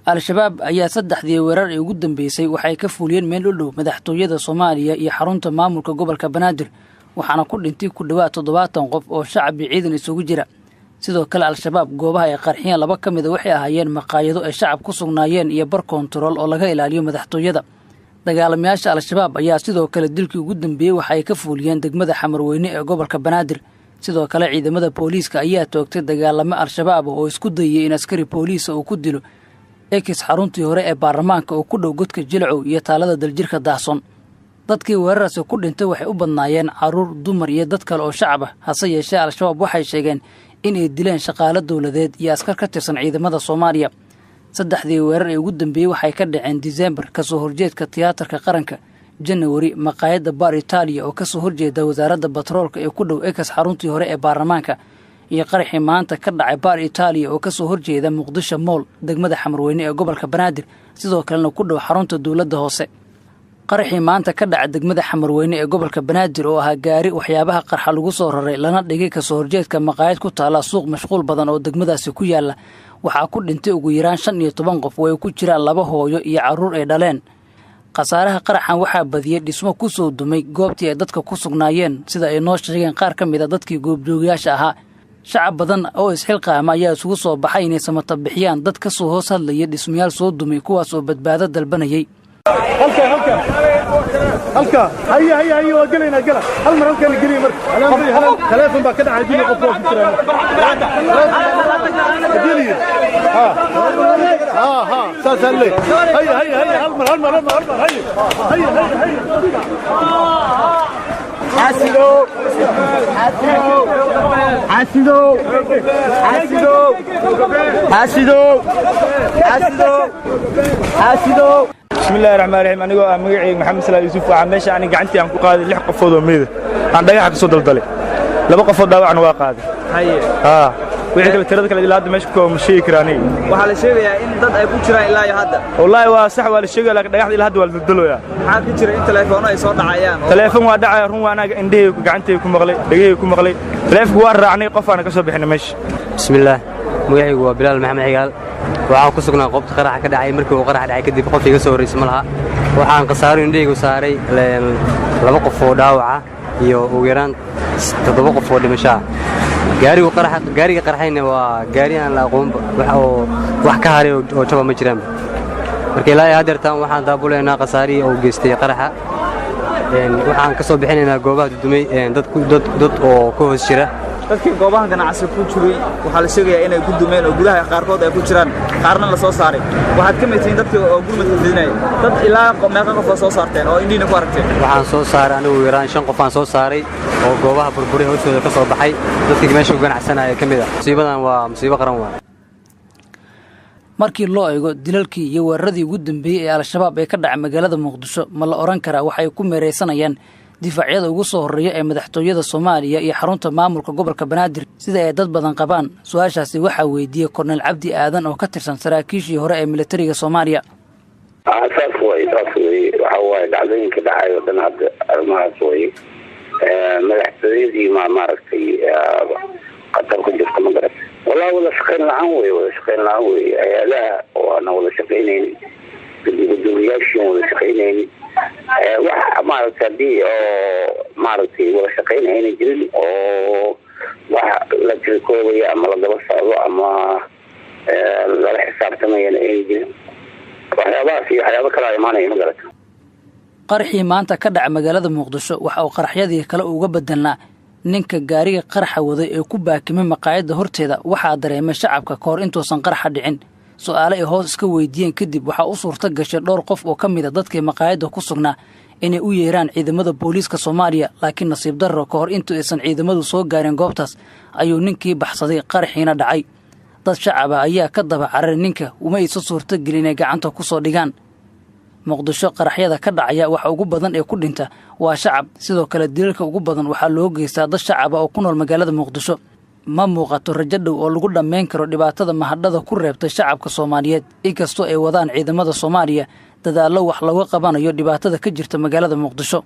Al-Shabaab ayaa saddexdii weerar ee ugu dambeysay waxay ka fuliyeen meel u dhow madaxtooyada Soomaaliya iyo xarunta maamulka gobolka Banaadir, waxaana ku dhintay ku dhowaad 70 qof oo shacab iyo ciidan isugu jira. Sidoo kale Al-Shabaab goobaha ay qarxiyeen laba ka mid a waxay ahaayeen maqaayado ay shacab ku sugnaayeen iyo bar koontarool oo laga ilaaliyo madaxtooyada. Dagaalamayaasha Al-Shabaab ayaa sidoo kale dilkii ugu dambeeyey waxa ay ka fuuliyeen degmada Xamarweyne ee gobolka Banaadir. Sidoo kale ciidamada booliiska ayaa toogtay dagaalamo Al-Shabaab oo isku dayay in askari booliisa uu ku dilo ekis xaruntii hore ee baarlamaanka oo ku dhow godka Jilcow iyo taalada Daljirka Daahson. Dadkii weerarkaasi ku dhintay waxay u badnaayeen carruur, dumar iyo dad kale oo shacab ah. Hase yeeshee Al-Shabaab waxay sheegeen in ay dileen shaqaale dowladeed iyo askar ka tirsan ciidamada Soomaaliya. Saddexdii weerar ee ugu dambeeyey waxay ka dhaceen Disembar kasoo horjeedka Tiyaatarka Qaranka, Janawari maqaayadda Bar Itaaliya oo kasoo horjeeda wasaaradda batroolka ee ku dhow ekas xaruntii hore ee baarlamaanka, iyo qaraxii maanta ka dhacay Bar Itaaliya oo kasoo horjeeda Muqdisho Mool degmada Xamarweyne ee gobolka Banaadir, sidoo kalena ku dhow xarunta dowladda hoose. Qaraxii maanta ka dhacay degmada Xamarweyne ee gobolka Banaadir oo ahaa gaari waxyaabaha qarxa lagu soo raray lana dhigay kasoo horjeedka maqaayad ku taala suuq mashquul badan oo degmadaasi ku yaala, waxaa ku dhintay ugu yaraan 15 qof oo ay ku jiraan laba hooyo iyo carruur ay dhaleen. Khasaaraha qaraxan waxaa badiyey dhismo ku soo dumay goobtii ay dadka ku sugnaayeen, sida ay noo sheegeen qaar ka mid a dadkii goobjoogayaasha ahaa. Shacab badan oo isxilqaama ayaa isugu soo baxay inay samata bixiyaan dad ka soo hoos hadlaya dhismayaal soo dumay, kuwaas oo badbaado dalbanayay. Halka, halka, halka, haya, haya, haya, waa gelaynaa, gela. Hal mar halkaan geliya. Marka taleefon baa ka dhacay dili, qof waa ku jiraa geliya. Ha ha ha, saasaa leey. Haya, haya, haya, hal mar, hal mar, hal mar, hal mar, haya, haya, haya, haya. Xasidow, xasidow, xasidow, xasidow, xasidow, xasidow. Bismillahi raxmaan raxiim. Anigoo ah magacayga Maxamed Salaa Yuusuf, waxaa meesha ani gacantii aan ku qaaday 6 qofood oo meeda aan dhagaxa ka soo daldalay, 2 qofood dhaawacna waa qaaday. Haa, wixii kale tirada kale ilaa hadda meesha ku ma sheegi kara aniga. Waxaa la sheegayaa in dad ay ku jiraan ilaa iyo hadda. Wallaahi waa sax, waa la sheegaya, laakiin dhagaxda ilaa hadda waa la daldaloyaa. Maxaa ka jira in taleefoono ay soo dhacayaan? Taleefon waa dhacaya, run waa. Anaga indhahayga gacantayga ku maqlay, dhegahayga ku maqlay. Taleefonka waa raacnay, qof aana ka soo bixinay meesha. Bismillaah, magacaygu waa Bilaal Maxamed Xigaal. Waxaan ku sugnaa goobta qaraxa ka dhacay. Markii uu qarax dhacay kadib qof iga soo horraysa ma laha. Waxaan khasaaro indhahaygu saaray 2 qof oo dhaawaca iyo ugu yaraan 7 qof oo dhimasho ah. Gaarigu gaariga qarxayna waa gaari aan la aqoonba, wax oo wax ka haray oo jaba ma jiraanba. Marka ilaa iyo haddeertaan waxaan daabulaynaa khasaarihii uu geystay qaraxa. Waxaan ka soo bixinaynaa goobaha dudumay dad dad oo ku hoos jira. Dadkii goobaha ganacsi ku jiray waxaa la sheegayaa inay ku dumeen oo gudaha qaarkood ay ku jiraan, qaarna la soo saaray. Waxaad ka mid tihiin dadkii oo gurmadka fidinaya. Dad ilaa meeqa qof oo soo saarteen oo indhiina ku aragteen? Waxaan soo saaray anigu yaraan 5 qof aan soo saaray oo goobaha burburay hoostooda ka soo baxay, dadkii meesha ku ganacsanaya ka mid ah. Musiibadan waa musiibo qaran waa. Markii loo eego dilalkii iyo weeraradii ugu dambeeyey ee Al-Shabaab ee ka dhacay magaalada Muqdisho, ma la odhan karaa waxay ku meeraysanayaan difaacyada ugu soo horreeya ee madaxtooyada Soomaaliya iyo xarunta maamulka gobolka Banaadir, sida ay dad badan qabaan? Su-aashaasi waxaa weydiiyey Korneyl Cabdi Aadan oo ka tirsan saraakiishii hore ee militariga Soomaaliya. Saas way, saas wey. Waxa waaye dhacdooyinka dhacay oo dhan hadda arrimahaas way. Madaxtooyadii ma maaragtay khatar ku jirta, ma garat? Wallahi wada shaqayn la-aan wey, wada shaqayn la-aan wey. Hay-adaha oo aanan wada shaqaynaynin, gudoomiyaashii wada shaqaynaynin, wax maaragtay haddii oo maaragtay wada shaqayn ayna jirin oo wax la tirikoobayo ama la daba socdo ama lala xisaabtamayana ayna jirin, waxyaabahaas iyo waxyaabo kalaa imaanaya, ma garata? Qaraxii maanta ka dhaca magaalada Muqdisho waxa uu qaraxyadii kale uga bedelnaa ninka gaariga qaraxa waday ee ku baakimay maqaayadda horteeda. Waxaa dareemay shacabka ka hor intuusan qaraxa dhicin. Su'aale ay hoos iska weydiiyeen kadib waxaa u suurta gashay dhowr qof oo ka mid a dadkii maqaayadda ku sugnaa inay u yeeraan ciidamada booliiska Soomaaliya. Laakiin nasiib darro, ka hor intuu aysan ciidamadu soo gaarin goobtaas ayuu ninkii baxsaday, qaraxiina dhacay. Dad shacaba ayaa ka daba cararay ninka, uma aysan suurtagelin inay gacanta ku soo dhigaan. Muqdisho qaraxyada ka dhacaya waxa ugu badan ee ku dhinta waa shacab. Sidoo kale dilalka ugu badan waxaa loo geystaa dad shacaba oo ku nool magaalada Muqdisho. Ma muuqato rajo dhow oo lagu dhammayn karo dhibaatada mahadhada ku reebtay shacabka Soomaaliyeed, inkastoo ay wadaan ciidamada Soomaaliya dadaallo wax looga qabanayo dhibaatada ka jirta magaalada Muqdisho.